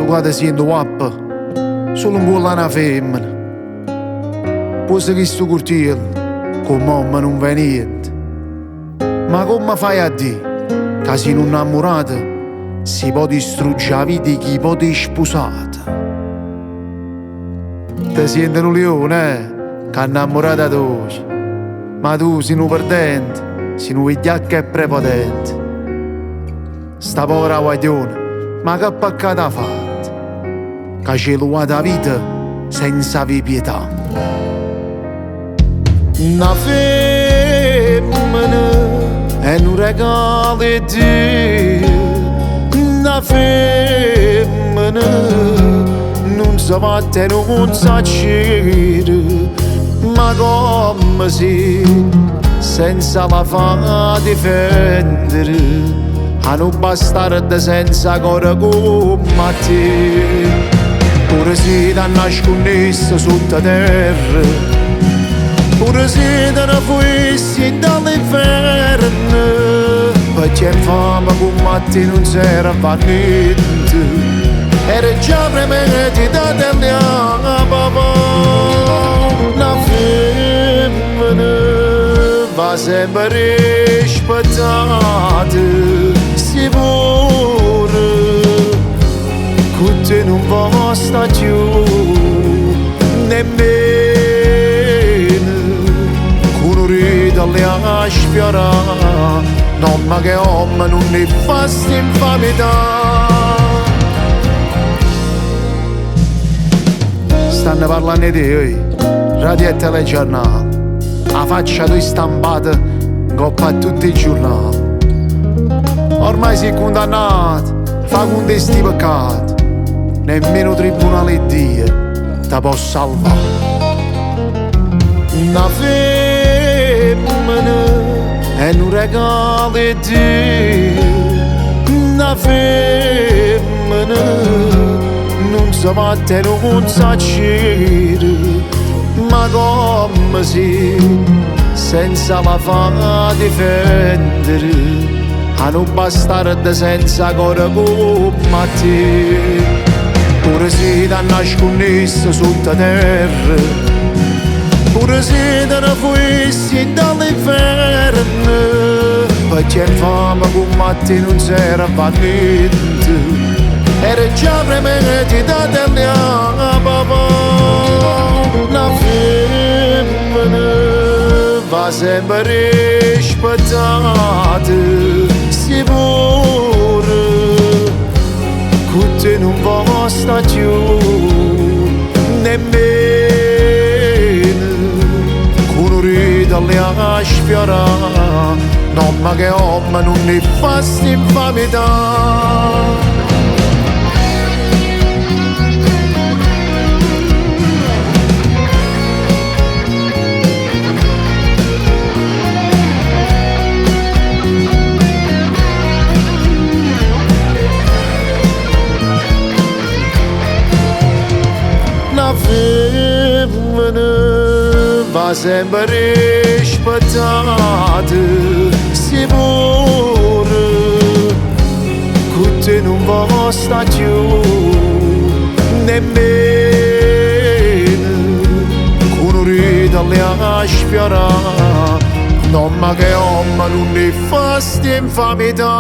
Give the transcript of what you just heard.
Tu ca te siente guappo, sulo 'ncuollo a na femmena. Puose chistu curtiello, comm' ommo nun fai niente. Ma comme fai a dì ca si nu 'nnammurato si po' distrugge 'a vita 'e chi po' t'hê spusato? Te siente nu lione, eh, ca 'nnammurata toja. Ma tu si nu perdente, si nu vigliacco e prepotente. Sta povera guagliona, ma che peccato ha fatto? Ca ce luat 'a vita senza avè pietà. Na femmena è nu regalo 'e Dio, na femmena nun se vatte e nun s'accire, ma comme si senza la fa difendere a nu bastardo senza core comme a te. Pure si t'annascunnisse sotto terra, pure si te ne fuisse dint' l'inferno, pecché 'nfame comme a te nun serve a niente. Era già premeditata e papà. Na femmena va sempre rispettata, si pure cu te nun vo' sta cchiù nemmeno cu nu dito l'hê 'a sfiorà, n'ommo che ommo nun 'e fa sti 'nfamità. Stanno parlanno 'e te, oi, radio e telegiornale, 'a faccia toja stampata 'ncopp' a tutt' 'e giurnale. Ormai si' cundannato, fa cunto 'e sti peccate, nemmeno 'o tribunale 'e Dio te po' salvà. Na femmena è nu regalo 'e Dio, na femmena nun se vatte e nun s'accire, ma comme si senza la fa difendere a nu bastardo senza core comme a te. Pure si t'annascunnisse sotto terra, pure si te ne fuisse dint' l'inferno, pecché 'nfame comme a te nun serve a niente. Era già premeditata e papà. Na femmena va sempre rispettata, si pure cu te nun vo' sta cchiù nemmeno cu nu dito l'hê 'a sfiorà, n'ommo che ommo nun 'e fa sti 'nfamità. Na femmena va sempre rispettata, si pure cu te nun vo' sta cchiù nemmeno cu nu dito l'hê 'a sfiorà, n'ommo che ommo nun 'e fa sti 'nfamità.